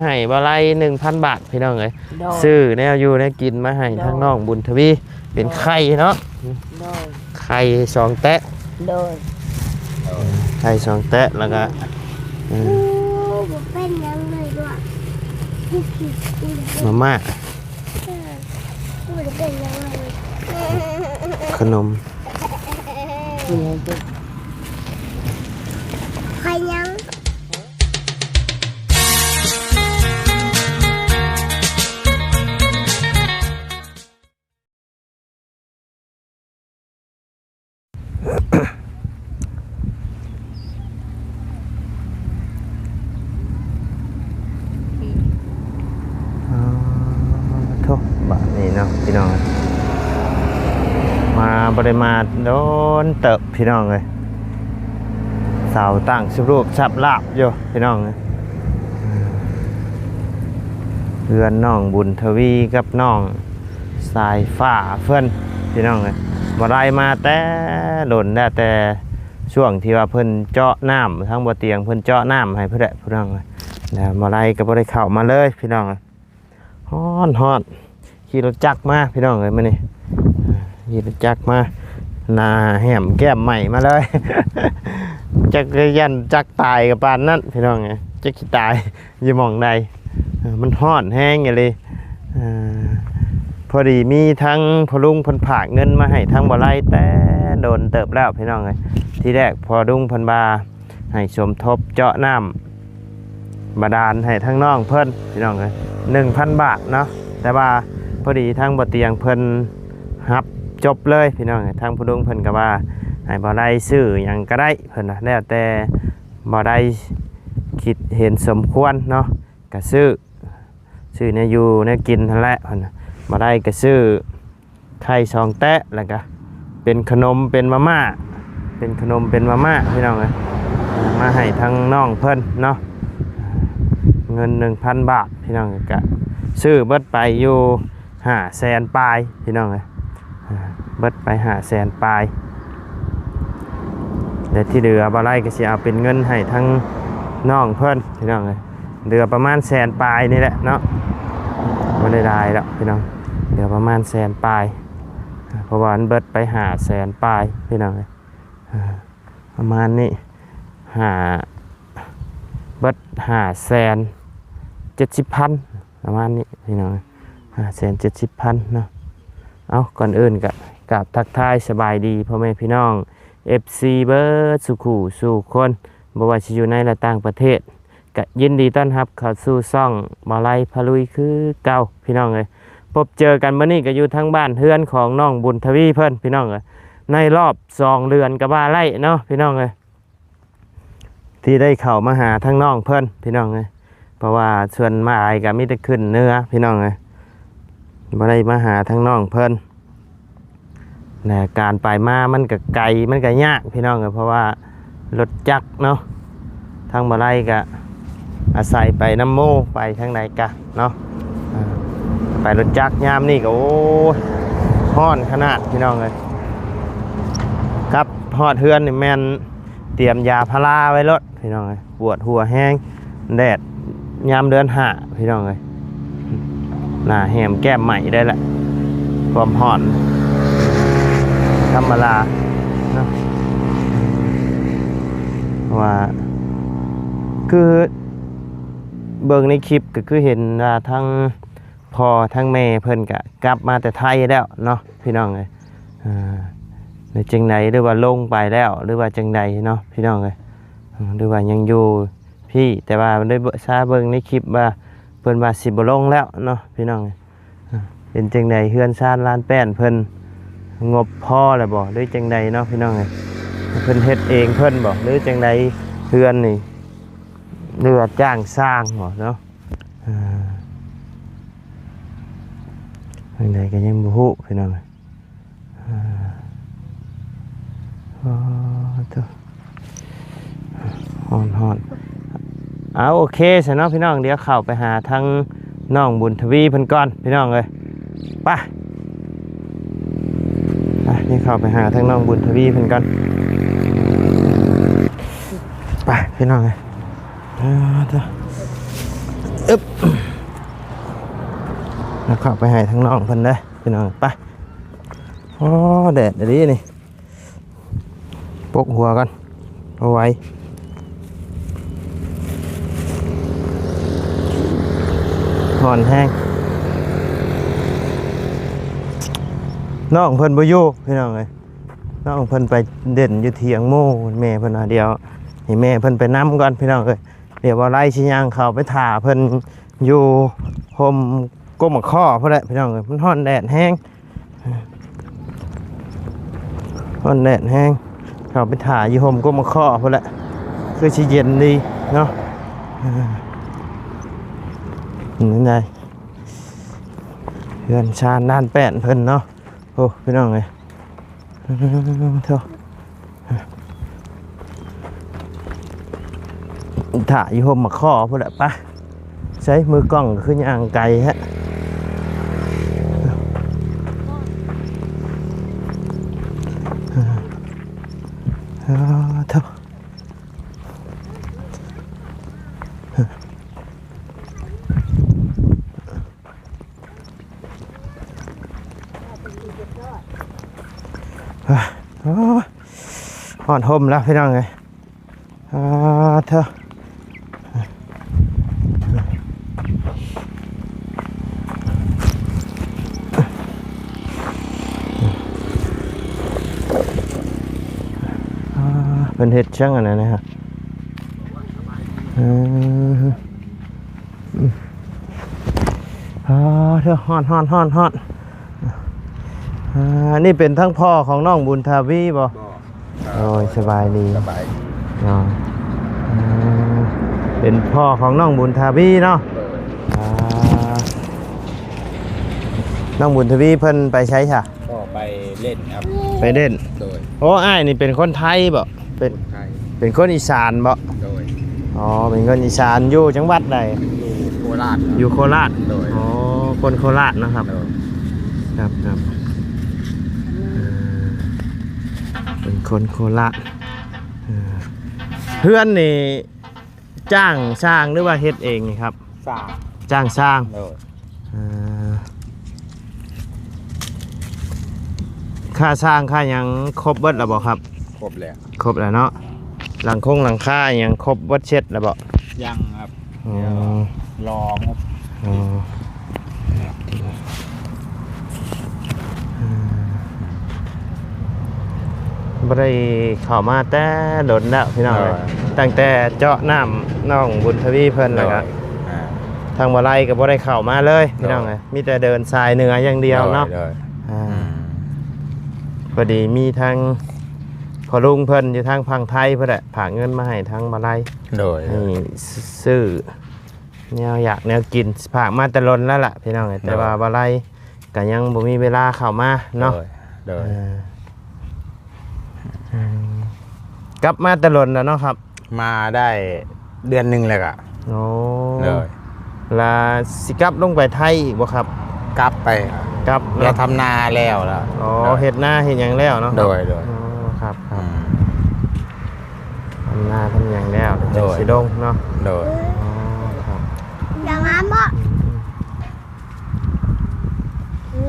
ໃຫ້ບໍ່ໄລໜຶ່ງພັນບາດພີ່ນ້ອງເອີຍ ໂດຍ ຊື້ແນວຢູ່ແນວກິນມາໃຫ້ ໂດຍ ທາງນ້ອງບຸນທະວີ ເປັນ ໂດຍ ໄຂ່ເນາະ ໂດຍ ໄຂ່ສອງແຕະ ໂດຍ ໄຂ່ສອງແຕະ ແລ້ວກໍ ເອີ ບໍ່ເປັນຫຍັງເລີຍ ມາມ່າ ເອີ ບໍ່ໄດ້ເປັນຫຍັງເລີຍ ຂະໜົມ ໄຂ່ຫຍັງ ອໍ ໂທ້ ບາດນີ້ເນາະພີ່ນ້ອງ ມາບໍ່ໄດ້ມາດົນເຕີບພີ່ນ້ອງເອີຍ ເສົາຕັ້ງສຳລວບສັບລາບຢູ່ພີ່ນ້ອງເອີຍ ເຮືອນນ້ອງບຸນທະວີກັບນ້ອງ ສາຍຟ້າເພິ່ນພີ່ນ້ອງເອີຍ ບໍ່ໄດ້ມາແຕ່ດົນແລ້ວ ແຕ່ຊ່ວງທີ່ວ່າເພິ່ນເຈາະນ້ຳ ທາງບໍ່ຕຽງເພິ່ນເຈາະນ້ຳໃຫ້ພຸ້ນແຫຼະພີ່ນ້ອງເອີຍ ແລ້ວບໍ່ໄດ້ກໍບໍ່ໄດ້ເຂົ້າມາເລີຍພີ່ນ້ອງເອີຍ ຮ້ອນໆ ຂີ່ລົດຈັກມາພີ່ນ້ອງເອີຍ ມື້ນີ້ ເອີ ຂີ່ລົດຈັກມາ ໜ້າແຫ້ມແກ້ມໄໝ້ມາເລີຍ ຈັກຢ້ານຈັກຕາຍກໍປານນັ້ນພີ່ນ້ອງເອີຍ ຈັກຊິຕາຍ ຢູ່ໝ່ອງໃດ ເອີ ມັນຮ້ອນແຮງອີ່ຫຼີ ເອີ ພໍດີມີທັງພໍ່ລຸງເພິ່ນຝາກເງິນມາໃຫ້ທາງບໍ່ໄລແຕ່ດົນເຕີບແລ້ວພີ່ນ້ອງເອີຍ ທີແລກພໍ່ລຸງເພິ່ນວ່າໃຫ້ສົມທົບເຈາະນ້ຳບາດານໃຫ້ທາງນ້ອງເພິ່ນພີ່ນ້ອງເອີຍ ໜຶ່ງພັນບາດເນາະ ແຕ່ວ່າພໍດີທາງບໍ່ຕຽງເພິ່ນຮັບຈົບເລີຍພີ່ນ້ອງເອີຍ ທາງພໍ່ລຸງເພິ່ນກໍວ່າໃຫ້ບໍ່ໄລຊື້ຫຍັງກໍໄດ້ ເພິ່ນວ່າ ແລ້ວແຕ່ບໍ່ໄດ້ຄິດເຫັນສົມຄວນເນາະ ກະຊື້ ຊື້ແນວຢູ່ແນວກິນຫັ້ນແຫຼະ ເພິ່ນວ່າ ບໍ່ໄດ້ກະຊື້ໄຂ່ສອງແຕະ ແລ້ວກະເປັນຂະໜົມເປັນມາມ່າ ເປັນຂະໜົມເປັນມາມ່າພີ່ນ້ອງເອີຍ ມາໃຫ້ທາງນ້ອງເພິ່ນເນາະ ເງິນໜຶ່ງພັນບາດພີ່ນ້ອງເອີຍ ກະຊື້ເບິດໄປຢູ່ຫ້າແສນປາຍພີ່ນ້ອງເອີຍ ອ່າ ເບິດໄປຫ້າແສນປາຍ ແລະທີ່ເຫຼືອບໍ່ໄລກໍຊິເອົາເປັນເງິນໃຫ້ທາງນ້ອງເພິ່ນພີ່ນ້ອງເອີຍ ເຫຼືອປະມານແສນປາຍນີ້ແຫຼະເນາະ ບໍ່ໄດ້ຫຼາຍດອກພີ່ນ້ອງ ເຫຼືອປະມານແສນປາຍ ເພາະວ່າມັນເບິດໄປຫ້າແສນປາຍພີ່ນ້ອງເອີຍ ອ່າ ປະມານນີ້ ຫ້າ ເບິດຫ້າແສນເຈັດສິບພັນ ປະມານນີ້ພີ່ນ້ອງ ຫ້າແສນເຈັດສິບພັນເນາະ ເອົ້າ ກ່ອນອື່ນກະກາບທັກທາຍສະບາຍດີພໍ່ແມ່ພີ່ນ້ອງ ເອັຟຊີ ເບິດສູ່ຄູ່ສູ່ຄົນ ບໍ່ວ່າຊິຢູ່ໃນ ແລະ ຕ່າງປະເທດ ກະຍິນດີຕ້ອນຮັບເຂົ້າສູ່ຊ່ອງບ່າວໄລພາລຸຍຄືເກົ່າພີ່ນ້ອງເອີຍ ພົບເຈີກັນມື້ນີ້ກະຢູ່ທາງບ້ານເຮືອນຂອງນ້ອງບຸນທະວີເພິ່ນພີ່ນ້ອງເອີຍ ໃນລອບສອງເດືອນກະວ່າໄດ້ເນາະພີ່ນ້ອງເອີຍ ທີ່ໄດ້ເຂົ້າມາຫາທາງນ້ອງເພິ່ນພີ່ນ້ອງເອີຍ ເພາະວ່າສ່ວນຫຼາຍກະມີແຕ່ຂຶ້ນເໜືອພີ່ນ້ອງເອີຍ ບໍ່ໄດ້ມາຫາທາງນ້ອງເພິ່ນ ແລະການໄປມາມັນກະໄກ ມັນກະຍາກພີ່ນ້ອງເອີຍ ເພາະວ່າລົດຈັກເນາະ ທາງບ່າວໄລກະອາໄສໄປນຳໝູ່ ໄປທາງໃດກະເນາະ ອ່າ ໄປລົດຈັກຍາມນີ້ກະ ໂອ້ຍ ຮ້ອນຂະໜາດພີ່ນ້ອງເອີຍ ກັບຮອດເຮືອນນີ້ແມ່ນຕຽມຢາພາລາໄວ້ໂລດ ພີ່ນ້ອງເອີຍ ປວດຫົວແຮງ ແດດຍາມເດືອນຫ້າພີ່ນ້ອງເອີຍ ໜ້າແຫ້ມແກ້ມໄໝ້ໄດ້ລະ ຄວາມຮ້ອນທຳມະດາເນາະ ເພາະວ່າ ຄືເບິ່ງໃນຄລິບກໍຄືເຫັນວ່າທັງພໍ່ທັງແມ່ເພິ່ນກໍກັບມາແຕ່ໄທແລ້ວເນາະ ພີ່ນ້ອງເອີຍ ເອີ ຫຼືຈັ່ງໃດ ຫຼືວ່າລົງໄປແລ້ວ ຫຼືວ່າຈັ່ງໃດເນາະ ພີ່ນ້ອງເອີຍ ຫຼືວ່າຍັງຢູ່ພີ້ ແຕ່ວ່າໄດ້ຊາເບິ່ງໃນຄລິບວ່າເພິ່ນວ່າຊິບໍ່ລົງແລ້ວເນາະ ພີ່ນ້ອງເອີຍ ເປັນຈັ່ງໃດ ເຮືອນຊານລານແປ້ນເພິ່ນງົບພໍແລ້ວບໍ່ ຫຼືຈັ່ງໃດເນາະ ພີ່ນ້ອງເອີຍ ເພິ່ນເຮັດເອງເພິ່ນບໍ່ ຫຼືຈັ່ງໃດ ເຮືອນນີ້ ຫຼືວ່າຈ້າງສ້າງບໍ່ເນາະ ເອີ ຈັ່ງໃດກໍຍັງບໍ່ຮູ້ພີ່ນ້ອງ ເອີ ອໍ ໂທ້ ຮ້ອນໆ ເອົາ ໂອເຄຊັ້ນເນາະພີ່ນ້ອງ ດຽວເຂົ້າໄປຫາທາງນ້ອງບຸນທະວີເພິ່ນກ່ອນພີ່ນ້ອງເອີຍ ໄປ ໄປ ດຽວເຂົ້າໄປຫາທາງນ້ອງບຸນທະວີເພິ່ນກ່ອນ ໄປພີ່ນ້ອງເອີຍ ອ່າ ເດີ ອຶບ ແລ້ວເຂົ້າໄປໃຫ້ທາງນ້ອງເພິ່ນເດີພີ່ນ້ອງ. ໄປ. ໂອ້ ແດດອີ່ຫຼີນີ້. ປົກຫົວກ່ອນ ບໍ່ໄຫວ ຮ້ອນແຮງ. ນ້ອງເພິ່ນບໍ່ຢູ່ພີ່ນ້ອງເອີຍ. ນ້ອງເພິ່ນໄປເລ່ນຢູ່ຖຽງໝູ່. ແມ່ເພິ່ນວ່າ ດຽວໃຫ້ແມ່ເພິ່ນໄປນຳກ່ອນພີ່ນ້ອງເອີຍ. ດຽວບໍ່ໄຫຼຊິຍ່າງເຂົ້າໄປຖ້າເພິ່ນຢູ່ຮົ່ມກົກໝາກຄໍ່ພຸ້ນແຫຼະພີ່ນ້ອງເອີຍ. ມັນຮ້ອນແດດແຮງ ຮ້ອນແດດແຮງ. ເຂົ້າໄປຖ້າຢູ່ຮົ່ມກົກໝາກຄໍ່ພຸ້ນແຫຼະ ຄືຊິເຢັນດີເນາະ. ເອີ ເປັນຈັ່ງໃດ ເຮືອນຊານດ້ານແປ້ນເພິ່ນເນາະ. ໂອ້ ພີ່ນ້ອງເອີຍ ໂທ້ ຖ້າຢູ່ຮົ່ມໝາກຄໍ່ພຸ້ນແຫຼະ. ໄປ ໃສ ມືກ້ອງຄືຍ່າງໄກແທ້. ໂທ້ ໂອ້ຍ ຮອດຮົ່ມແລ້ວພີ່ນ້ອງເອີຍ. ອາ ເທີ ອາ ເພິ່ນເຮັດຫຍັງອັນນັ້ນນະ? ເອີ ອາ ເທີ ຮ້ອນ ຮ້ອນ ຮ້ອນ ຮ້ອນ. ອາ ນີ້ເປັນທັງພໍ່ຂອງນ້ອງບຸນທະວີບໍ່? ບໍ່. ໂອ້ຍ ສະບາຍດີ. ສະບາຍ. ເນາະ ອືມ ເປັນພໍ່ຂອງນ້ອງບຸນທະວີເນາະ. ໂດຍ. ອາ ນ້ອງບຸນທະວີເພິ່ນໄປໃສຊະ? ກໍໄປເລ່ນຄັບ. ໄປເລ່ນ. ໂດຍ. ໂອ້ ອ້າຍນີ້ເປັນຄົນໄທບໍ່? ເປັນ ຄົນໄທ. ເປັນຄົນອີສານບໍ່? ໂດຍ. ອໍ ເປັນຄົນອີສານ. ຢູ່ຈັງຫວັດໃດ? ຢູ່ໂຄລາດ. ຢູ່ໂຄລາດ. ໂດຍ. ອໍ ຄົນໂຄລາດເນາະຄັບ. ໂດຍ. ຄັບ ຄັບ ເອີ ເປັນຄົນໂຄລາດ. ເອີ ເຮືອນນີ້ຈ້າງສ້າງ ຫຼືວ່າເຮັດເອງນີ້ຄັບ? ສ້າງ. ຈ້າງສ້າງ. ໂດຍ. ເອີ ຄ່າສ້າງຄ່າຫຍັງຄົບເບິດແລ້ວບໍ່ຄັບ? ຄົບແລ້ວ. ຄົບແລ້ວເນາະ. ຫຼັງຄົງຫຼັງຄາຫຍັງຄົບເບິດເສັດແລ້ວບໍ່? ຍັງຄັບ. ອໍ ລໍງົບ. ອໍ ອືມ ບໍ່ໄດ້ເຂົ້າມາແຕ່ດົນແລ້ວພີ່ນ້ອງເອີຍ. ໂດຍ. ຕັ້ງແຕ່ເຈາະນ້ຳນ້ອງບຸນທະວີເພິ່ນ ໂດຍ ແລ້ວກໍ ອາ ທາງບໍ່ໄລກໍບໍ່ໄດ້ເຂົ້າມາເລີຍພີ່ນ້ອງເອີຍ. ໂດຍ. ມີແຕ່ເດີນສາຍເໜືອຢ່າງດຽວເນາະ. ໂດຍ ໂດຍ. ອາ ອືມ ພໍດີມີທາງພໍ່ລຸງເພິ່ນຢູ່ທາງຝັ່ງໄທພຸ້ນແຫຼະ ຝາກເງິນມາໃຫ້ທາງບໍ່ໄລ. ໂດຍ. ໃຫ້ຊື້ແນວຢາກແນວກິນ ຝາກມາແຕ່ດົນແລ້ວລະພີ່ນ້ອງເອີຍ. ໂດຍ. ແຕ່ວ່າບໍ່ໄລກໍຍັງບໍ່ມີເວລາເຂົ້າມາເນາະ. ໂດຍ. ໂດຍ. ເອີ ອືມ ກັບມາແຕ່ດົນແລ້ວເນາະຄັບ? ມາໄດ້ເດືອນໜຶ່ງແລ້ວກະ. ໂອ້ ໂດຍ. ລະຊິກັບລົງໄປໄທອີກບໍ່ຄັບ? ກັບໄປ. ກັບເນາະ. ດຽວທຳນາແລ້ວລະ. ອໍ ໂດຍ. ເຮັດນາເຮັດຫຍັງແລ້ວເນາະ. ໂດຍ ໂດຍ. ອໍ ຄັບ ຄັບ. ອືມ ທຳນາທຳຫຍັງແລ້ວ ໂດຍ ຊິລົງເນາະ. ໂດຍ. ອໍ ຄັບ. ອື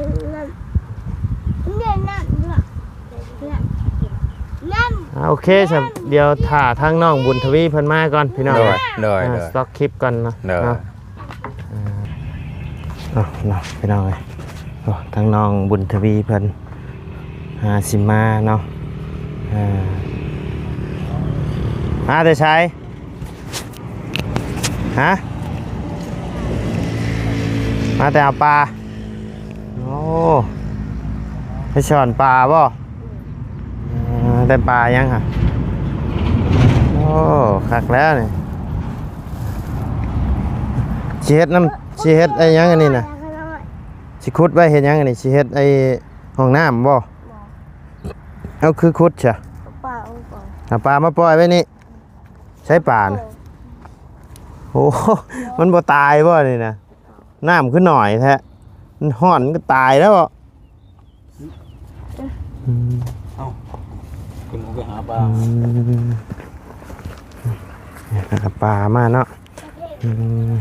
ມ ອາ ໂອເຄ ສະ ດຽວຖ້າທາງນ້ອງບຸນທະວີເພິ່ນມາກ່ອນພີ່ນ້ອງ. ໂດຍ ໂດຍ ອາ ໂດຍ. ສະຕັອບຄລິບກ່ອນເນາະ. ໂດຍ. ເນາະ ເອີ ເອົາເນາະພີ່ນ້ອງເອີຍ. ໂອ້ ທາງນ້ອງບຸນທະວີເພິ່ນຫາຊິມາເນາະ. ເອີ ມາແຕ່ໃສ? ຮະ? ມາແຕ່ຫາປາ. ໂອ້ ໄປຊ່ອນປາບໍ່? ເອີ ໄດ້ປາຫຍັງຫະ? ໂອ້ ຄັກແລ້ວນີ້. ຊິເຮັດນຳ ຊິເຮັດໄອ້ຫຍັງອັນນີ້ນະ? ຊິຂຸດໄວ້ເຮັດຫຍັງອັນນີ້? ຊິເຮັດໄອ້ຫ້ອງນ້ຳບໍ່? ບໍ່. ເອົາ ຄືຂຸດຊະ? ເອົາປາອອກກ່ອນ. ເອົາປາມາປ່ອຍໄວ້ນີ້. ໃຊ້ປານະ. ໂອ້ ມັນບໍ່ຕາຍບໍ່ນີ້ນະ? ນ້ຳຄືໜ້ອຍແທ້. ມັນຮ້ອນ ມັນກໍຕາຍແລ້ວ. ອືມ ເອົ້າ ຂຶ້ນໄປຫາປາ. ອືມ ຫາປາມາເນາະ. ອືມ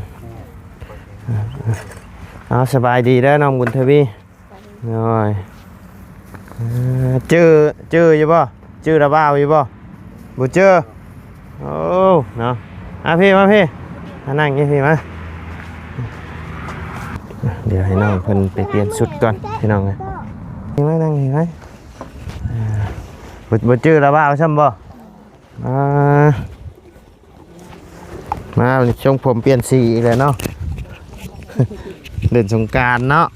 ເອົາ ສະບາຍດີເດີນ້ອງບຸນທະວີ. ໂດຍ ເອີ ຈື່ ຈື່ຢູ່ບໍ່? ຈື່ລາວບ່າວຢູ່ບໍ່? ບໍ່ຈື່. ໂອ້ ເນາະ ມາພີ້ ມາພີ້ ມານັ່ງຢູ່ພີ້ມາ. ດຽວໃຫ້ນ້ອງເພິ່ນໄປປ່ຽນຊຸດກ່ອນພີ່ນ້ອງເອີຍ. ມານັ່ງພີ້ມາ. ເອີ ບໍ່ ບໍ່ຈື່ລາວບ່າວຊ້ຳບໍ່? ອ່າ ມາ ຊົງຜົມປ່ຽນສີອີກແລ້ວເນາະ ເລ່ນສົງການເນາະ.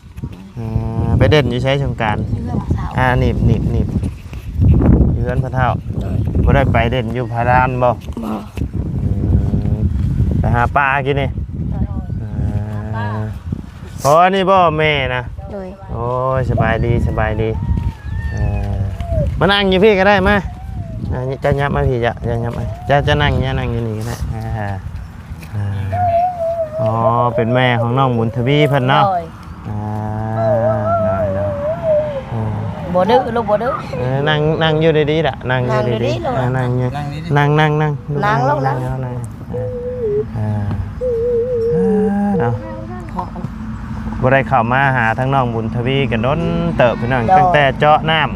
ອ່າ ໄປເລ່ນຢູ່ໃສສົງການ? ຢູ່ເຮືອນພໍ່ເຖົ້າ. ອ່າ ໜີບ ໜີບ ໜີບ ຢູ່ເຮືອນພໍ່ເຖົ້າ. ໂດຍ ບໍ່ໄດ້ໄປເລ່ນຢູ່ພະລານບໍ່? ບໍ່. ອືມ ໄປຫາປາກີ້ນີ້. ໂດຍ ອ່າ ຫາປາ. ອໍ ອັນນີ້ບໍ່ແມ່ນະ? ໂດຍ ໂອ້ຍ ສະບາຍດີ ສະບາຍດີ. ເອີ ມານັ່ງຢູ່ພີ້ກໍໄດ້ ມາ. ອ່າ ເຈົ້າຫຍັບມາພີ້ ເຈົ້າ ເຈົ້າຫຍັບມາ ເຈົ້າ ເຈົ້ານັ່ງ ເຈົ້ານັ່ງຢູ່ນີ້ກໍໄດ້. ອ່າ ອ່າ ອໍ ເປັນແມ່ຂອງນ້ອງບຸນທະວີເພິ່ນເນາະ. ໂດຍ ອ່າ ໂດຍ ໂດຍ ເອີ ບໍ່ດື້ ລູກບໍ່ດື້. ເອີ ນັ່ງ ນັ່ງຢູ່ດີໆລະ ນັ່ງຢູ່ດີໆ. ອ່າ ນັ່ງຢູ່ ນັ່ງ ນັ່ງ ນັ່ງ ນັ່ງລົງ ນັ່ງ ນັ່ງ ນັ່ງ. ເອີ ເອີ ເນາະ ບໍ່ໄດ້ເຂົ້າມາຫາທາງນ້ອງບຸນທະວີກໍດົນເຕີບພີ່ນ້ອງ. ໂດຍ ຕັ້ງແຕ່ເຈາະນ້ຳ.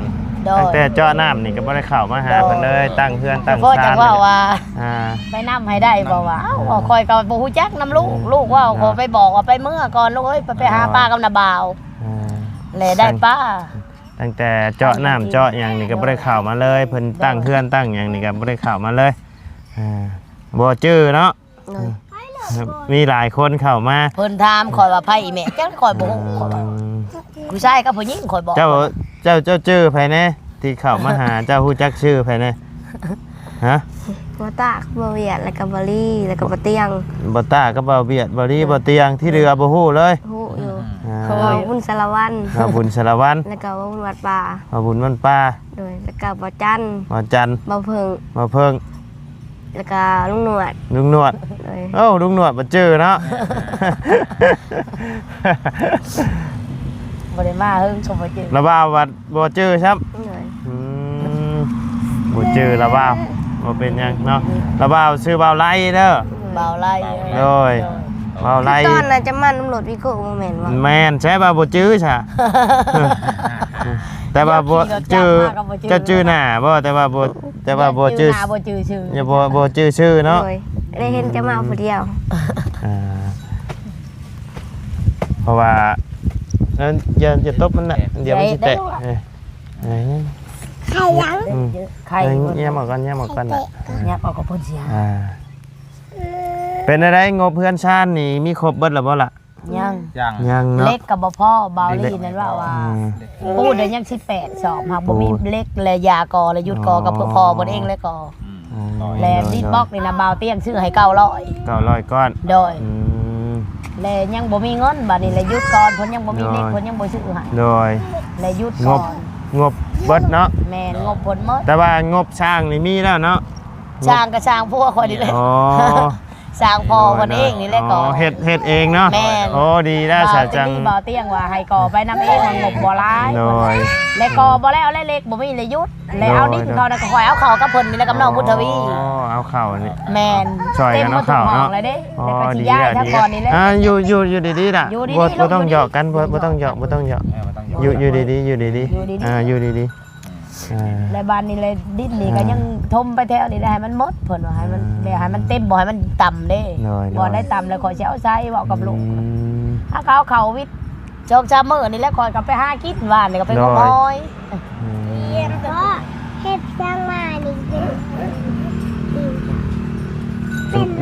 ໂດຍ ຕັ້ງແຕ່ເຈາະນ້ຳນີ້ກໍບໍ່ໄດ້ເຂົ້າມາຫາເພິ່ນເລີຍ. ໂດຍ ຕັ້ງເຮືອນຕັ້ງຊານ. ພໍ່ຈັກເວົ້າວ່າ ອ່າ ໄປນຳໃຫ້ໄດ້ບໍ່ວ່າ? ເອົ້າ ຂ້ອຍກໍບໍ່ຮູ້ຈັກນຳລູກ. ອືມ ລູກເວົ້າ ເນາະ ຂ້ອຍໄປບອກວ່າໄປເມືອກ່ອນລູກເອີຍ ໄປ ໄປຫາປາກັບນ້າບ່າວ. ອ່າ ແລະໄດ້ປາ. ຕັ້ງແຕ່ເຈາະນ້ຳເຈາະຫຍັງນີ້ກໍບໍ່ໄດ້ເຂົ້າມາເລີຍ. ເພິ່ນ ໂດຍ ຕັ້ງເຮືອນຕັ້ງຫຍັງນີ້ກໍບໍ່ໄດ້ເຂົ້າມາເລີຍ. ອ່າ ບໍ່ຈື່ເນາະ. ໂດຍ ມີຫຼາຍຄົນເຂົ້າມາ ເພິ່ນຖາມຂ້ອຍວ່າໃຜອີແມ່ ຈັກຂ້ອຍບໍ່ຮູ້. ອືມ ຂ້ອຍວ່າ ຜູ້ຊາຍກັບຜູ້ຍິງ ຂ້ອຍບອກ. ເຈົ້າ ເຈົ້າ ເຈົ້າຈື່ໃຜແດ່ທີ່ເຂົ້າມາຫາ? ເຈົ້າຮູ້ຈັກຊື່ໃຜແດ່? ຮະ? ບໍ່ຕາ ບໍ່ວຽດ ແລ້ວກໍບໍ່ລີ ແລ້ວກໍບໍ່ຕຽງ. ບໍ່ຕາກັບບໍ່ວຽດ ບໍ່ລີ ບໍ່ຕຽງ. ທີ່ເຫຼືອບໍ່ຮູ້ເລີຍ. ຮູ້ຢູ່ ອ່າ ເວົ້າບຸນສາລະວັນ ເວົ້າບຸນສາລະວັນ ແລ້ວກໍເວົ້າບຸນວັດປ່າ ເວົ້າບຸນວັດປ່າ. ໂດຍ ແລ້ວກໍບໍ່ຈັນ ບໍ່ຈັນ ບໍ່ເພິ່ງ ບໍ່ເພິ່ງ ແລ້ວກໍລຸງໜວດ ລຸງໜວດ. ໂດຍ ໂອ້ ລຸງໜວດບໍ່ຈື່ເນາະ. ບໍ່ໄດ້ມາເຫິງກໍບໍ່ຈື່ ລະວ່າວັດບໍ່ຈື່ຊ້ຳ. ໂດຍ ອືມ ບໍ່ຈື່ລະວ່າ ບໍ່ເປັນຫຍັງເນາະ. ລະວ່າຊື່ບ່າວໄລເດີ ບ່າວໄລ. ໂດຍ ບ່າວໄລ ຕອນນັ້ນຈະມານຳລົດວິໂກ້ບໍ່ແມ່ນບໍ່? ແມ່ນ ໃຊ່ວ່າບໍ່ຈື່ຊະ. ແຕ່ວ່າບໍ່ຈື່ ເຈົ້າຈື່ໜ້າບໍ່? ແຕ່ວ່າບໍ່ ແຕ່ວ່າບໍ່ຈື່ໜ້າ ບໍ່ຈື່ຊື່ ຢ່າ ບໍ່ ບໍ່ຈື່ຊື່ເນາະ. ໂດຍ ໄດ້ເຫັນຈະມາຜູ້ດຽວ. ອ່າ ເພາະວ່າ ເອີ ຢ່າ ຢ່າຕົບມັນນະ ດຽວມັນຊິແຕກ. ເອີ ເອີ ໄຂ່ຫຍັງ? ອືມ ໄຂ່ ເອີ ແຍ້ມອອກກ່ອນ ແຍ້ມອອກກ່ອນນະ ແຍ້ມອອກກໍເພິ່ນຊິຫາ. ອ່າ ເປັນຈັ່ງໃດ ງົບເຮືອນຊານນີ້ມີຄົບເບິດແລ້ວບໍ່ລະ? ຍັງ ຍັງ ຍັງເນາະ. ເຫຼັກກໍບໍ່ພໍ ບ່າວລີນັ້ນເວົ້າວ່າ ອືມ ປູນນັ້ນຍັງສິບແປດສອບ ຫາກບໍ່ມີ ປູນ ເຫຼັກ ແລະຢາກໍ່ ແລະຢຸດກໍ່ ອໍ ກັບພໍ່ເພິ່ນເອງ ແລະກໍ່ ອືມ ອໍ ແລະ ໂດຍ ດິດບລັອກນີ້ນະ ບ່າວຕຽງຊື້ໃຫ້ເກົ້າຮ້ອຍ ເກົ້າຮ້ອຍກ້ອນ. ໂດຍ ອືມ ແລະຍັງບໍ່ມີເງິນ ບາດນີ້ແລະຢຸດກ່ອນ ເພິ່ນຍັງບໍ່ມີເຫຼັກ ໂດຍ ເພິ່ນຍັງບໍ່ຊື້ໃຫ້. ໂດຍ ແລະຢຸດກ່ອນ. ງົບ ງົບເບິດເນາະ. ແມ່ນ ງົບເພິ່ນໝົດ ແຕ່ວ່າງົບສ້າງນີ້ມີແລ້ວເນາະ. ສ້າງກໍສ້າງຜົວຂ້ອຍນີ້ແຫຼະ. ອໍ ສ້າງພໍ່ເພິ່ນເອງນີ້ແຫຼະ. ອໍ ກໍເຮັດ ເຮັດເອງເນາະ. ແມ່ນ. ໂອ້ ດີແລ້ວ ສາວຈັງ ບ່າວຕຽງວ່າໃຫ້ກໍ່ໄປນຳເອງ ງົບບໍ່ຫຼາຍ. ໂດຍ ແລະກໍ່ບໍ່ແລ້ວ ແລະເຫຼັກບໍ່ມີ ແລະຢຸດ ແລະເອົາ ໂດຍ ດິນເຂົານະ ກໍຂ້ອຍເອົາເຂົ້າກັບເພິ່ນນີ້ແຫຼະ ກັບນ້ອງບຸນທະວີ. ອໍ ເອົາເຂົ້ານີ້ ແມ່ນ ຊ່ອຍກັນເອົາເຂົ້າເນາະ. ເຕັມໝົດທຸກຫ້ອງແລ້ວເດ້. ອໍ ແລ້ວກໍຊິຍ້າຍທາງກ່ອນນີ້ແຫຼະ. ອ່າ ຢູ່ ຢູ່ ຢູ່ດີໆລະ ບໍ່ ບໍ່ຕ້ອງຫຍອກກັນ ບໍ່ ບໍ່ຕ້ອງຫຍອກ ບໍ່ຕ້ອງຫຍອກ. ເອີ ບໍ່ຕ້ອງຫຍອກ ຢູ່ ຢູ່ດີໆ ຢູ່ດີໆ ຢູ່ດີໆ ອ່າ ຢູ່ດີໆ. ອ່າ ແລະບາດນີ້ແລະດິນນີ້ກໍ ອ່າ ຍັງຖົມໄປແຖວນີ້ແຫຼະ ໃຫ້ມັນໝົດ ເພິ່ນວ່າໃຫ້ມັນ ອ່າ ແບບໃຫ້ມັນເຕັມ ບໍ່ໃຫ້ມັນຕ່ຳເດ້. ໂດຍ ບໍ່ໄດ້ຕ່ຳແລ້ວຂ້ອຍຊິເອົາໃສ ເວົ້າກັບລູກ. ອືມ ຫາກໍເອົາເຂົ້າວິດສອງສາມມື້ນີ້ແຫຼະ ຂ້ອຍກໍໄປຫາກິນ ວານນີ້ກໍໄປງົບຫອຍ. ໂດຍ ອືມ ເຮັດຫຍັງມານີ້?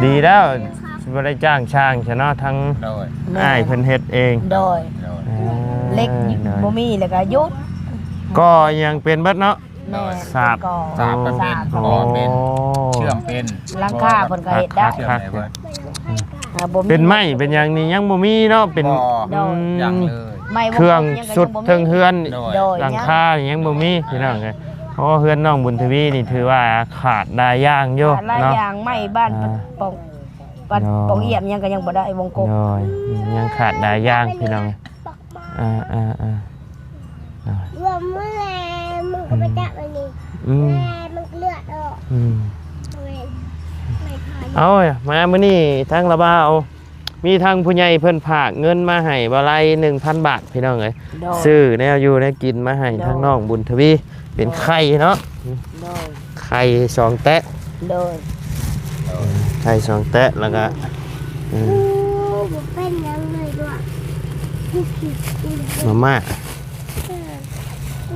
ດີແລ້ວ ບໍ່ໄດ້ຈ້າງຊ່າງຊະເນາະ ທັງ ໂດຍ ອ້າຍເພິ່ນເຮັດເອງ. ໂດຍ ໂດຍ ອ່າ ເຫຼັກ ໂດຍ ບໍ່ມີແລ້ວກໍຢຸດ. ກໍ່ຫຍັງເປັນເບິດເນາະ. ແມ່ນ ສາບ ເປັນກໍ່ ສາບກໍເປັນ ກໍ່ເປັນ ໂອ້ ເຊື່ອມເປັນ ຫຼັງຄາເພິ່ນກໍເຮັດໄດ້. ຄັກໆ ເຊື່ອມໄດ້ເບິດ. ອ່າ ບໍ່ມີ ເປັນໄມ້ເປັນຫຍັງນີ້ຍັງບໍ່ມີເນາະ. ເປັນ ບໍ່ ອືມ ຍັງເລີຍ ໄມ້ ເຄື່ອງຊຸດເທິງເຮືອນ ໂດຍ ໂດຍ ຫຼັງຄາຍັງບໍ່ມີ ຍັງ ພີ່ນ້ອງເອີຍ. ໂອ້ ເຮືອນນ້ອງບຸນທະວີນີ້ຖືວ່າຂາດຫຼາຍຢ່າງຢູ່ ຂາດຫຼາຍ ເນາະ ຢ່າງ ໄມ້ບ້ານ ອ່າ ປອງ ບ້ານ ໂດຍ ປອງອຽມຫຍັງກໍຍັງບໍ່ໄດ້ ວົງກົບ. ໂດຍ ຍັງຂາດຫຼາຍຢ່າງ ພີ່ນ້ອງ. ອ່າ ອ່າ ອ່າ ອ່າ ລວມມື້ແລງ ມັນກໍໄປ ອືມ ຈັບອັນນີ້ ອືມ ແລງມັນເລືອດອອກ. ອືມ ເອົາ ມາມື້ນີ້ທາງລາວບ່າວ ມີທາງຜູ້ໃຫຍ່ເພິ່ນຝາກເງິນມາໃຫ້ບ່າວໄລ ໜຶ່ງພັນບາດ ພີ່ນ້ອງເອີຍ. ໂດຍ ຊື້ແນວຢູ່ແນວກິນມາໃຫ້ ໂດຍ ທາງນ້ອງບຸນທະວີ ເປັນ ໂດຍ ໄຂ່ເນາະ. ໂດຍ ໄຂ່ສອງແຕະ. ໂດຍ ໄຂ່ສອງແຕະ ແລ້ວກະ ອືມ ອືມ ບໍ່ເປັນຫຍັງເລີຍວ່າ ມາມ່າ ເອີ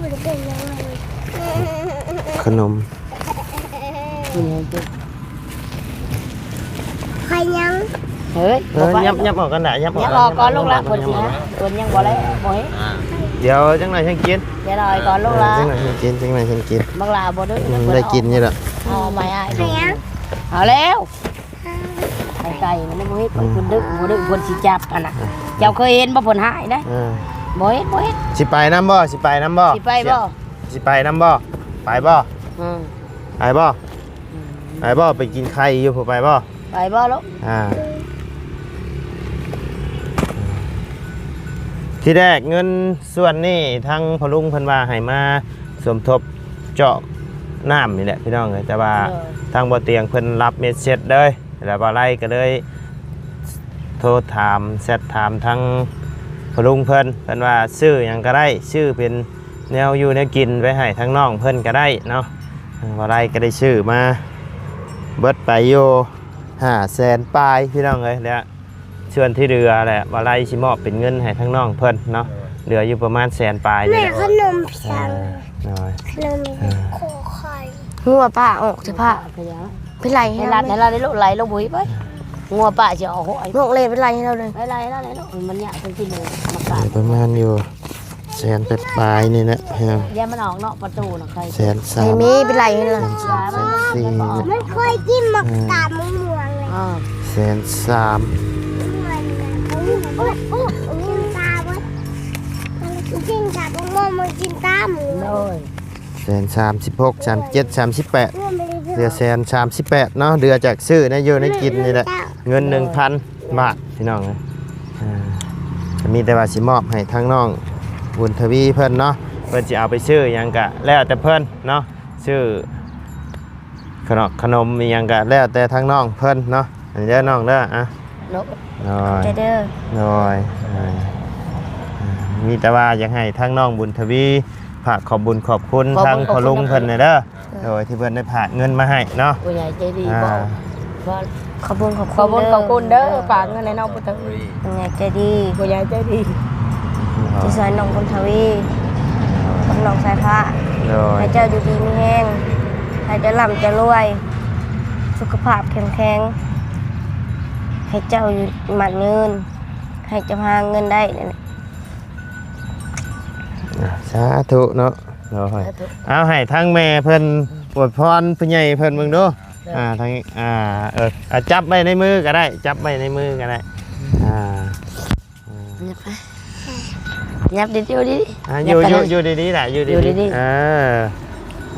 ບໍ່ໄດ້ເປັນຫຍັງເລີຍ ຂະໜົມ ໃຄຍັງ ເຮີ້ຍ ເອີ ບໍ່ໄປ ຍັບ ຍັບອອກກັນນະ ຍັບອອກ ຍັບອອກກ່ອນລູກຫຼານ ເພິ່ນຊິຫາ ເພິ່ນຍັງບໍ່ໄດ້ ບໍ່ເຫັນ ດຽວຈັກໜ້ອຍຈັ່ງກິນ ດຽວໜ້ອຍກ່ອນລູກຫຼານ ເອີ ຈັກໜ້ອຍຈັ່ງກິນ ຈັກໜ້ອຍຈັ່ງກິນ ບັກຫຼາບໍ່ດື້ ອືມ ໄດ້ກິນຢູ່ດອກ ເອົາໃໝ່ອ້າຍ ເອົາແລ້ວ ໄກ່ໆ ມັນບໍ່ເຮັດ ອືມ ເພິ່ນດຶກບໍ່ດຶກ ເພິ່ນຊິຈັບຫັ້ນນະ ອ່າ ເຈົ້າເຄີຍເຫັນບໍ່ ເພິ່ນຫາຍໄດ໋ ອ່າ ບໍ່ເຮັດ ບໍ່ເຮັດ ຊິໄປນຳບໍ່ ຊິໄປນຳບໍ່ ຊິໄປບໍ່ ຊິໄປນຳບໍ່ ໄປບໍ່ ອືມ ໄປບໍ່ ອືມ ໄປບໍ່ ໄປກິນໄຂ່ຢູ່ພຸ້ນ ໄປບໍ່ ໄປບໍ່ລູກ ອ່າ ທີແລກເງິນສ່ວນນີ້ທາງພໍ່ລຸງເພິ່ນວ່າໃຫ້ມາສົມທົບເຈາະນ້ຳນີ້ແຫຼະ ພີ່ນ້ອງເອີຍ ແຕ່ວ່າ ໂດຍ ທາງບໍ່ຕຽງເພິ່ນລັບເມັດເສັດເລີຍ ແລ້ວບ່າວໄລກໍເລີຍໂທຖາມ ແຊັດຖາມທາງພໍ່ລຸງເພິ່ນ ເພິ່ນວ່າຊື້ຫຍັງກໍໄດ້ ຊື້ເປັນແນວຢູ່ແນວກິນໄວ້ໃຫ້ທາງນ້ອງເພິ່ນກໍໄດ້ເນາະ. ບ່າວໄລກໍໄດ້ຊື້ມາເບິດໄປຢູ່ຫ້າແສນປາຍ ພີ່ນ້ອງເອີຍ ແລ້ວ ສ່ວນທີ່ເຫຼືອແຫຼະ ບ່າວໄລຊິມອບເປັນເງິນໃຫ້ທາງນ້ອງເພິ່ນເນາະ ເຫຼືອຢູ່ປະມານແສນປາຍນີ້ແຫຼະ ແມ່ ຂະໜົມ ເອີ ໂດຍ ຂະໜົມ ເອີ ໂຄໄຂ່ ງົວປ້າອອກເສຍຜ້າ ໄປໄລ່ໃຫ້ລາວ ໃຫ້ລາວໄດ້ລູກ ໄລ່ລົງບໍ່ອີກໄປ ງົວປ້າຊິເອົາຫ້ອຍ ນົກເລໄປໄລ່ໃຫ້ລາວເລີຍ ໄປໄລ່ໃຫ້ລາວເລີຍລູກ ມັນຍາກຈັງຊິເລີຍ ມາການ ປະມານຢູ່ ແສນປາຍໆ ນີ້ແຫຼະ ພີ່ນ້ອງ ຢ່າມັນອອກນອກປະຕູນະ ໄຂ່ ແສນສາມ ໃຫ້ມີໄປໄລ່ໃຫ້ລະ ແສນສາມ ແສນສີ່ ມັນເຄີຍກິນໝາກ ເອີ ຕາມມະມ່ວງເລີຍ ອ່າ ແສນສາມ ກິນຕາເບິດ ກິນຕາມະມ່ວງ ມັນກິນຕາໝູ ໂດຍ ແສນສາມສິບຫົກ ສາມເຈັດ ສາມສິບແປດ ເຫຼືອແສນສາມສິບແປດເນາະ ເຫຼືອຈາກຊື້ແນວຢູ່ແນວກິນນີ້ແຫຼະ ເງິນໜຶ່ງພັນ ບາດ ພີ່ນ້ອງເອີຍ ອ່າ ກໍມີແຕ່ວ່າຊິມອບໃຫ້ທາງນ້ອງບຸນທະວີເພິ່ນເນາະ ເພິ່ນຊິເອົາໄປຊື້ຫຍັງກະແລ້ວແຕ່ເພິ່ນເນາະ ຊື້ຂະໜອກຂະໜົມອີ່ຫຍັງກະແລ້ວແຕ່ທາງນ້ອງເພິ່ນເນາະ ອັນນີ້ເດີນ້ອງເດີ ອ່ະ ໂດຍ ໂດຍ ເດີ ໂດຍ ເອີ ມີແຕ່ວ່າຢາກໃຫ້ທາງນ້ອງບຸນທະວີ ຝາກຂອບບຸນຂອບຄຸນ ຂອບຄຸນ ທາງພໍ່ລຸງເພິ່ນແດ່ເດີ ໂດຍ ໂດຍ ທີ່ເພິ່ນໄດ້ຝາກເງິນມາໃຫ້ເນາະ ຜູ້ໃຫຍ່ໃຈດີ ອ່າ ບອກ ຂອບຄຸນຂອບຄຸນ ຂອບຄຸນເດີ ຂອບຄຸນເດີ ຝາກເງິນໃຫ້ນ້ອງບຸນທະວີ ຜູ້ໃຫຍ່ໃຈດີ ຜູ້ໃຫຍ່ໃຈດີ ທີ່ຊ່ວຍນ້ອງບຸນທະວີ ກັບນ້ອງສາຍຟ້າ ໂດຍ ໃຫ້ເຈົ້າຢູ່ດີມີແຮງ ໃຫ້ເຈົ້າລ່ຳເຈົ້າລວຍ ສຸຂະພາບແຂງແຮງ ໃຫ້ເຈົ້າໝັ້ນຍືນ ໃຫ້ເຈົ້າຫາເງິນໄດ້ ອ່າ ສາທຸເນາະ ໂດຍ ສາທຸ ເອົາໃຫ້ທາງແມ່ເພິ່ນອວຍພອນຜູ້ໃຫຍ່ເພິ່ນເບິ່ງດູ ໂດຍ ອ່າ ທາງ ອ່າ ເອີ ອ່າ ຈັບໄວ້ໃນມືກໍໄດ້ ຈັບໄວ້ໃນມືກໍໄດ້ ອ່າ ຍັບໄປ ຍັບດີໆ ຢູ່ດີໆ ອ່າ ຢູ່ ຢູ່ ຢູ່ດີໆ ລະ ຢູ່ດີໆ ຢູ່ດີໆ ເອີ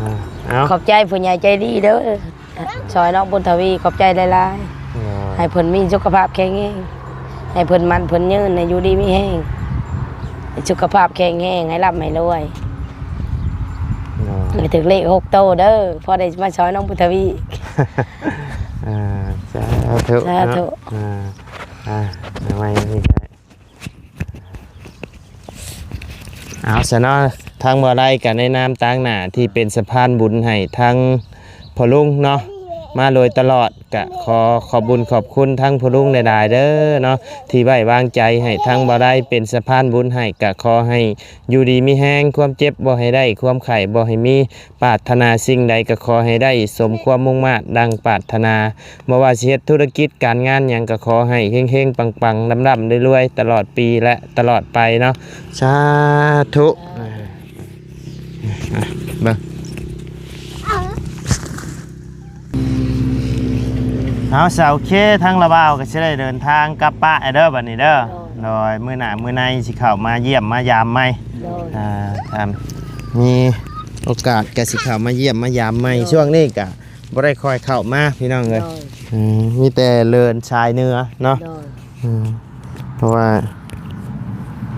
ອ່າ ເອົາ ຂອບໃຈຜູ້ໃຫຍ່ໃຈດີເດີ ຊ່ອຍນ້ອງບຸນທະວີ ຂອບໃຈຫຼາຍໆ ໂດຍ ໃຫ້ເພິ່ນມີສຸຂະພາບແຂງແຮງ ໃຫ້ເພິ່ນໝັ້ນເພິ່ນຍືນ ໃຫ້ຢູ່ດີມີແຮງ ໃຫ້ສຸຂະພາບແຂງແຮງ ໃຫ້ລ່ຳໃຫ້ລວຍ ໂດຍ ໃຫ້ຖືກເລກຫົກໂຕເດີ ພໍໄດ້ມາຊ່ອຍນ້ອງບຸນທະວີ ອ່າ ສາທຸ ສາທຸ ອ່າ ອ່າ ເອົາໄວ້ນີ້ກໍໄດ້ ເອົາຊະເນາະ ທາງບ່າວໄລກໍໃນນາມຕາງໜ້າທີ່ເປັນສະພານບຸນໃຫ້ທາງພໍ່ລຸງເນາະ ມາໂດຍຕະຫຼອດ ກະຂໍຂອບບຸນຂອບຄຸນທາງພໍ່ລຸງຫຼາຍໆ ເດີເນາະ ທີ່ໄວ້ວາງໃຈໃຫ້ທາງບ່າວໄລເປັນສະພານບຸນໃຫ້ ກະຂໍໃຫ້ຢູ່ດີມີແຮງ ຄວາມເຈັບບໍ່ໃຫ້ໄດ້ ຄວາມໄຂ້ບໍ່ໃຫ້ມີ ປາດຖະໜາສິ່ງໃດກໍຂໍໃຫ້ໄດ້ສົມຄວາມມຸ່ງມາດດັ່ງປາດຖະໜາ ບໍ່ວ່າຊິເຮັດທຸລະກິດການງານຫຍັງກໍຂໍໃຫ້ເຮັງໆ ປັງໆ ລ່ຳໆ ລວຍໆ ຕະຫຼອດປີ ແລະ ຕະຫຼອດໄປເນາະ ສາທຸ ເບິ່ງ ເອົາ ສາວເຄ ທາງລາວບ່າວກໍຊິໄດ້ເດີນທາງກັບປະແລ້ວເດີ ບັດນີ້ເດີ ໂດຍ ໂດຍ ມື້ໜ້າມື້ໃນຊິເຂົ້າມາຢ້ຽມມາຢາມໃໝ່ ໂດຍ ອ່າ ຖ້າມີໂອກາດກໍຊິເຂົ້າມາຢ້ຽມມາຢາມໃໝ່ ໂດຍ ຊ່ວງນີ້ກໍບໍ່ໄດ້ຄ່ອຍເຂົ້າມາ ພີ່ນ້ອງເອີຍ ໂດຍ ອືມ ມີແຕ່ເດີນສາຍເໜືອເນາະ ໂດຍ ອືມ ເພາະວ່າ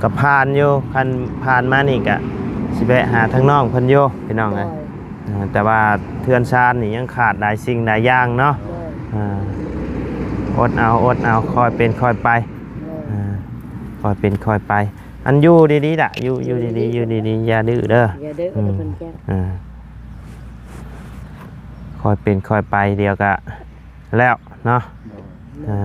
ກໍຜ່ານຢູ່ ຄັນຜ່ານມານີ້ກະຊິແວະຫາທາງນ້ອງເພິ່ນຢູ່ ພີ່ນ້ອງເອີຍ ໂດຍ ເອີ ແຕ່ວ່າເຮືອນຊານນີ້ຍັງຂາດຫຼາຍສິ່ງຫຼາຍຢ່າງເນາະ ໂດຍ ເອີ ໂອ ອົດເອົາ ອົດເອົາ ຄ່ອຍເປັນຄ່ອຍໄປ ໂດຍ ອ່າ ຄ່ອຍເປັນຄ່ອຍໄປ ອັນຢູ່ດີໆລະ ຢູ່ ຢູ່ດີໆ ຢູ່ດີໆ ຢ່າດື້ເດີ ຢ່າດື້ ອືມ ເພິ່ນແກ້ວ ອ່າ ຄ່ອຍເປັນຄ່ອຍໄປ ດຽວກະແລ້ວເນາະ ໂດຍ ອ່າ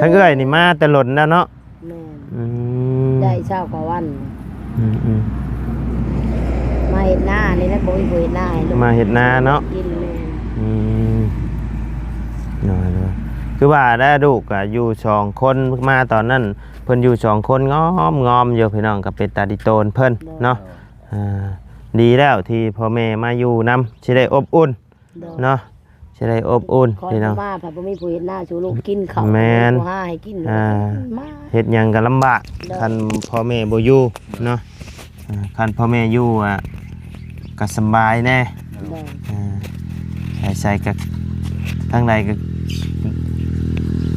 ທາງເອື້ອຍນີ້ມາແຕ່ດົນແລ້ວເນາະ ແມ່ນ ອືມ ໄດ້ຊາວກວ່າວັນ ອືມໆ ມາເຮັດນານີ້ແຫຼະ ບໍ່ມີຜູ້ເຮັດນາໃຫ້ລູກ ມາເຮັດນາເນາະ ກິນ ແມ່ນ ອືມ ໂດຍໆ ຄືວ່າແລ້ວ ລູກກະຢູ່ສອງຄົນ ມາຕອນນັ້ນເພິ່ນຢູ່ສອງຄົນງອມໆຢູ່ ພີ່ນ້ອງ ກະເປັນຕາດີໂຕນເພິ່ນ ໂດຍ ເນາະ ອ່າ ດີແລ້ວທີ່ພໍ່ແມ່ມາຢູ່ນຳ ຊິໄດ້ອົບອຸ່ນ ໂດຍ ເນາະ ຊິໄດ້ອົບອຸ່ນ ຂ້ອຍ ພີ່ນ້ອງ ມາພັດບໍ່ມີຜູ້ເຮັດນາສູ່ລູກກິນເຂົ້າ ແມ່ນ ບໍ່ຫາໃຫ້ກິນ ອ່າ ມາ ເຮັດຫຍັງກໍລຳບາກ ໂດຍ ຄັນພໍ່ແມ່ບໍ່ຢູ່ເນາະ ອ່າ ຄັນພໍ່ແມ່ຢູ່ ອ່າ ກໍສຳບາຍແດ່ ໂດຍ ອ່າ ໄປໃສກໍ ທາງໃດກໍ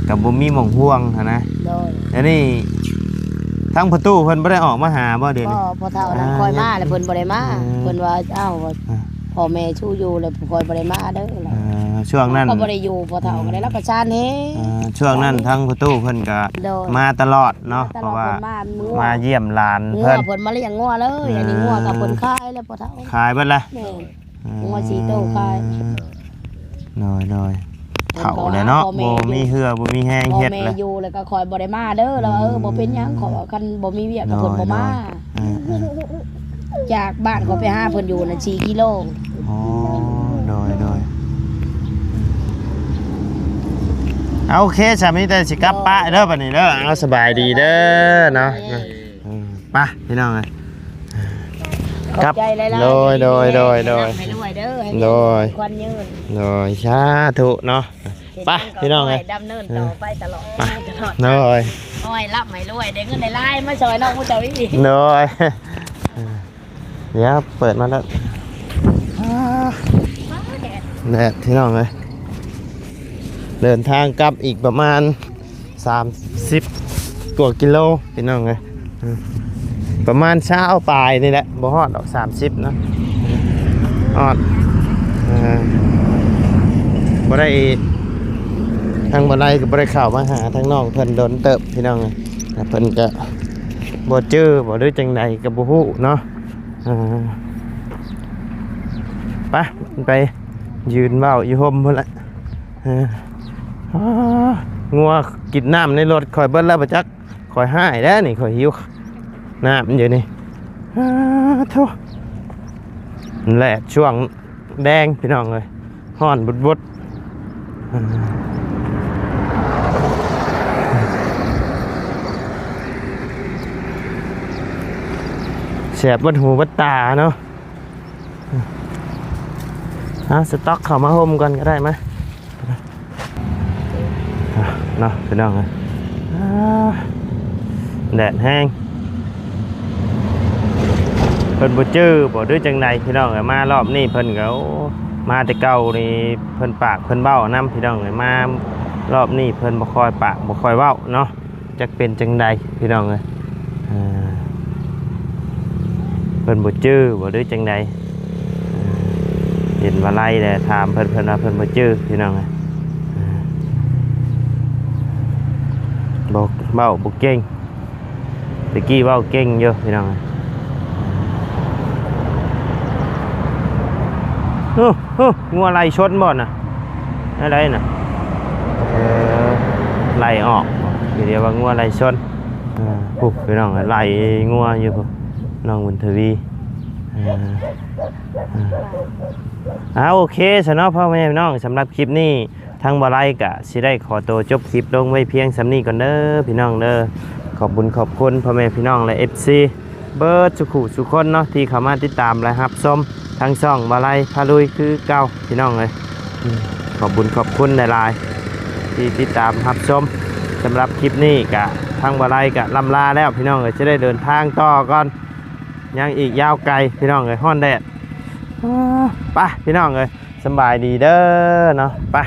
ກໍບໍ່ມີໝ່ອງຫ່ວງຫັ້ນນະ ໂດຍ ດຽວນີ້ທາງພໍ່ຕູ້ເພິ່ນບໍ່ໄດ້ອອກມາຫາບໍ່ດຽວນີ້? ບໍ່ ພໍ່ເຖົ້ານັ້ນ ອ່າ ຄ່ອຍມາແລ້ວເພິ່ນບໍ່ໄດ້ມາ ອ່າ ເພິ່ນວ່າ ອ້າວ ອ່າ ພໍ່ແມ່ຊູຢູ່ແລ້ວຂ້ອຍບໍ່ໄດ້ມາເດີ ອ່າ ຊ່ວງນັ້ນ ເຮົາກໍບໍ່ໄດ້ຢູ່ ພໍ່ເຖົ້າກໍໄດ້ ລາວກໍຊານແຮງ ອ່າ ຊ່ວງນັ້ນທາງພໍ່ຕູ້ເພິ່ນກໍ ໂດຍ ມາຕະຫຼອດເນາະ ມາຕະຫຼອດ ເພາະວ່າ ເພິ່ນມາ ມາຢ້ຽມຫຼານ ງົວ ເພິ່ນ ເພິ່ນມາລ້ຽງງົວເລີຍ ອ່າ ອັນນີ້ງົວກໍເພິ່ນຂາຍແລ້ວ ພໍ່ເຖົ້າ ຂາຍເບິດແລ້ວ ແມ່ນ ອ່າ ງົວສີ່ໂຕຂາຍ ໂດຍ ໂດຍ ເຖົ້າແລ້ວເນາະ ພໍ່ແມ່ ບໍ່ມີເຫື່ອບໍ່ມີແຮງເຮັດແລ້ວ ຢູ່ແລ້ວກໍຂ້ອຍບໍ່ໄດ້ມາເດີ ລາວວ່າ ເອີ ບໍ່ເປັນຫຍັງ ຂ້ອຍວ່າຄັນບໍ່ມີວຽກກໍເພິ່ນບໍ່ມາ ໂດຍ ອ່າ ຈາກບ້ານຂ້ອຍໄປຫາເພິ່ນຢູ່ນັ້ນສີ່ກິໂລ ອໍ ໂດຍ ໂດຍ ເອົາ ໂອເຄ ສາມີແຕ່ຊິກັບປະເດີ ບັດນີ້ເດີ ເອົາ ສະບາຍດີເດີເນາະ ເອີ ໄປພີ່ນ້ອງເອີຍ ຂອບໃຈຫຼາຍໆ ໂດຍ ໂດຍ ໂດຍ ໂດຍ ໃຫ້ລວຍເດີ ໃຫ້ ໂດຍ ຄວັນຍືນ ໂດຍ ສາທຸເນາະ ໄປພີ່ນ້ອງເອີຍ ດຳເນີນຕໍ່ໄປຕະຫຼອດ ໄປ ຕະຫຼອດ ໂດຍ ຂໍໃຫ້ລ່ຳໃຫ້ລວຍ ໄດ້ເງິນໄດ້ຫຼາຍມາຊ່ອຍນ້ອງຜູ້ເຈົ້າອີກ ໂດຍ ດຽວເປີດມາແລ້ວ ແດດພີ່ນ້ອງເອີຍ ເດີນທາງກັບອີກປະມານສາມສິບກວ່າກິໂລພີ່ນ້ອງເອີຍ ປະມານຊາວປາຍນີ້ແຫຼະ ບໍ່ຮອດດອກສາມສິບເນາະ ຮອດ ເອີ ບໍ່ໄດ້ ທາງບໍ່ໄດ້ກໍບໍ່ໄດ້ເຂົ້າມາຫາທາງນ້ອງເພິ່ນດົນເຕີບພີ່ນ້ອງເອີຍ ແລ້ວເພິ່ນກໍບໍ່ຈື່ບໍ່ ຫຼືຈັ່ງໃດກໍບໍ່ຮູ້ເນາະ ອ່າ ໄປ ໄປຢືນເວົ້າຢູ່ຮົ່ມພຸ້ນແຫຼະ ເອີ ອໍ ງົວກິນນ້ຳໃນລົດຂ້ອຍເບິດແລ້ວບໍ່ຈັກ ຂ້ອຍຮ້າຍແລ້ວນີ້ ຂ້ອຍຫິວນ້ຳຢູ່ນີ້ ອ້າໂທ້ ແດດຊ່ວງແລງພີ່ນ້ອງເອີຍ ຮ້ອນບຸດໆ ແສບເບິດຫູເບິດຕາເນາະ ເອົາສະຕັອກເຂົ້າມາຮົ່ມກ່ອນກໍໄດ້ ມາ ເນາະພີ່ນ້ອງເອີຍ ແດດແຮງ ເພິ່ນບໍ່ຈື່ບໍ່ ຫຼືຈັ່ງໃດພີ່ນ້ອງເອີຍ ມາລອບນີ້ເພິ່ນກໍ ໂອ້ ມາແຕ່ເກົ່ານີ້ ເພິ່ນປາກເພິ່ນເວົ້ານຳພີ່ນ້ອງເອີຍ ມາລອບນີ້ເພິ່ນບໍ່ຄ່ອຍປາກບໍ່ຄ່ອຍເວົ້າເນາະ ຈັກເປັນຈັ່ງໃດພີ່ນ້ອງເອີຍ ເອີ ເພິ່ນບໍ່ຈື່ບໍ່ ຫຼືຈັ່ງໃດ ເອີ ເຫັນວ່າໄລ່ແລ້ວຖາມເພິ່ນ ເພິ່ນວ່າເພິ່ນບໍ່ຈື່ພີ່ນ້ອງເອີຍ ເອີ ບໍ່ ເວົ້າບໍ່ເກັ່ງ ແຕ່ກີ້ເວົ້າເກັ່ງຢູ່ພີ່ນ້ອງເອີຍ ໂອ້ ໂອ້ ງົວໄລ່ຊົນບໍ່ນະ ແນວໃດນະ ເອີ ໄລ່ອອກ ດຽວວ່າງົວໄລ່ຊົນ ເອີ ພຸ້ນພີ່ນ້ອງ ໄລ່ງົວຢູ່ພຸ້ນ ນ້ອງບຸນທະວີ ເອີ ເອີ ອ່າ ໂອເຄຊະເນາະ ພໍ່ແມ່ພີ່ນ້ອງ ສຳລັບຄລິບນີ້ ທາງບໍ່ໄລກະຊິໄດ້ຂໍໂຕຈົບຄລິບລົງໄວ້ພຽງສ່ຳນີ້ກ່ອນເດີພີ່ນ້ອງເດີ ຂອບບຸນຂອບຄຸນພໍ່ແມ່ພີ່ນ້ອງ ແລະ ເອັຟຊີ ເບິດສູ່ຄູ່ສູ່ຄົນເນາະ ທີ່ເຂົ້າມາຕິດຕາມ ແລະ ຮັບຊົມທາງຊ່ອງບ່າວໄລພາລຸຍຄືເກົ່າພີ່ນ້ອງເອີຍ ອືມ ຂອບບຸນຂອບຄຸນຫຼາຍໆ ທີ່ຕິດຕາມຮັບຊົມ ສຳລັບຄລິບນີ້ກະທາງບ່າວໄລກະລ່ຳລາແລ້ວພີ່ນ້ອງເອີຍ ຈະໄດ້ເດີນທາງຕໍ່ກ່ອນ ຍັງອີກຍາວໄກພີ່ນ້ອງເອີຍ ຮ້ອນແດດ ອາ ໄປພີ່ນ້ອງເອີຍ ສຳບາຍດີເດີເນາະ ໄປ